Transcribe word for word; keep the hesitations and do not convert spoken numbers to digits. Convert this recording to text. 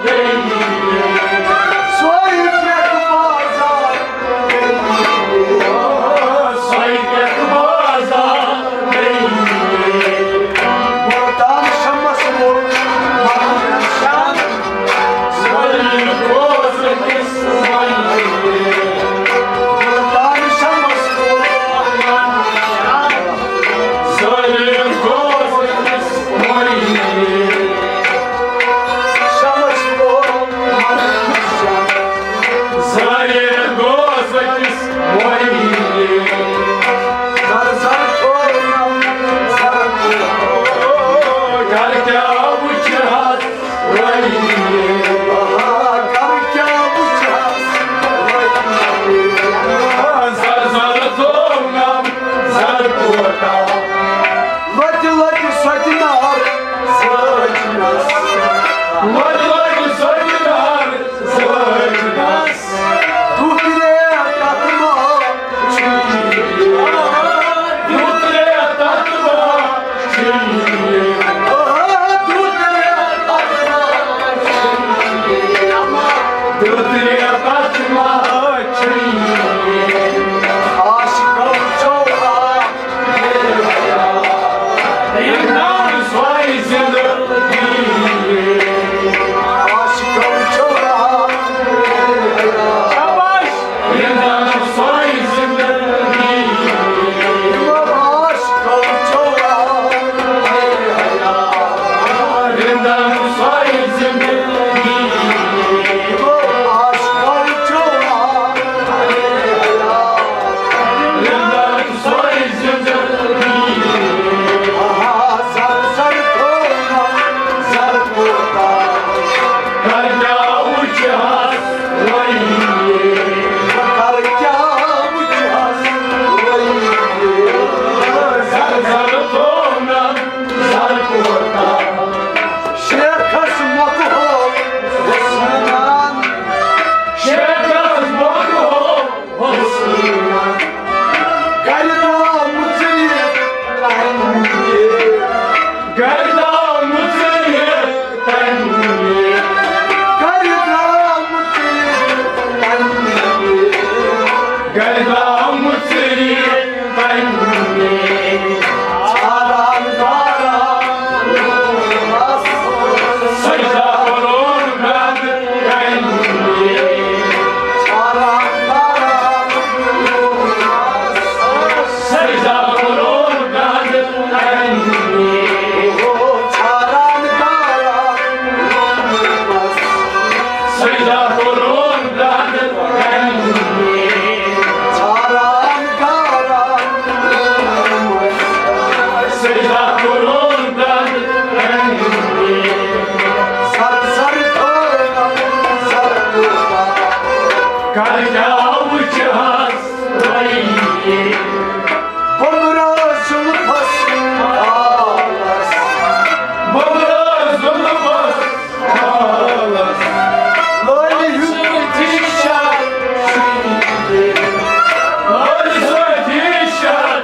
سۄے پرٛٮ۪تھ بازار، سۄے پرٛٮ۪تھ بازار۔ مُلتان شمس ووٚن، مگر شان۔ ظٲلِم گوٚژھ أکِس وۄنۍ۔ مُلتان شمس ووٚن، ظٲلِم گوٚژھ أکِس وۄنۍ۔ شمس ووٚن، ظٲلِم گوٚژھ أکِس وۄنۍ۔ زر زر تھوٚونم زر۔ گرٕ کیٛاہ وٕچھِ ہس وۄنۍ؟ آ، گرٕ کیٛاہ وٕچھِ ہس وۄنۍ؟ زر زر تھوٚونم زر کوٹا۔ لۄتہِ لۄتہِ سۄتہِ نار سٲجنس۔ لۄتہِ لۄتہِ سۄتہِ نار سٲجنس۔ دُترے تتھ ما چھُ۔ دُترے تتھ ما چھُ۔ دُترے تتھ ما چھُ۔ دُترے تتھ ما چھُ۔ عاشقو چھو آ۔ شیخس مۄکہٕ ہو حسنان۔ شیخس مۄکہٕ ہو حسنان۔ گرِ درٛامُت ژٕ یہِ تنہِ۔ گرِ درٛامُت ژٕ یہِ تنہِ۔ گرِ درٛامُت ژٕ یہِ تنہِ۔ گرِ درٛامُت ژٕ یہِ تنہِ۔ ژھانٛڈان کران سجدہ کرون گنٛد کنہِ۔ ژھانٛڈان کران سجدہ کرون گنٛد کنہِ۔ ژھانٛڈان کران سجدہ کرون گنٛد کنہِ۔ ژھانٛڈان کران سجدہ کرون گنٛد کنہِ۔ سر سر تھوٚونم سر کوٹا۔ گرِ کیٛاہ وٕچھِ ہس وۄنۍ؟ بوٚمرٲژ زُلفس آلس۔ بوٚمرٲژ زُلفس آلس۔ لورِ ہیوٚت تھی شر۔ لورِ سۭتۍ شر۔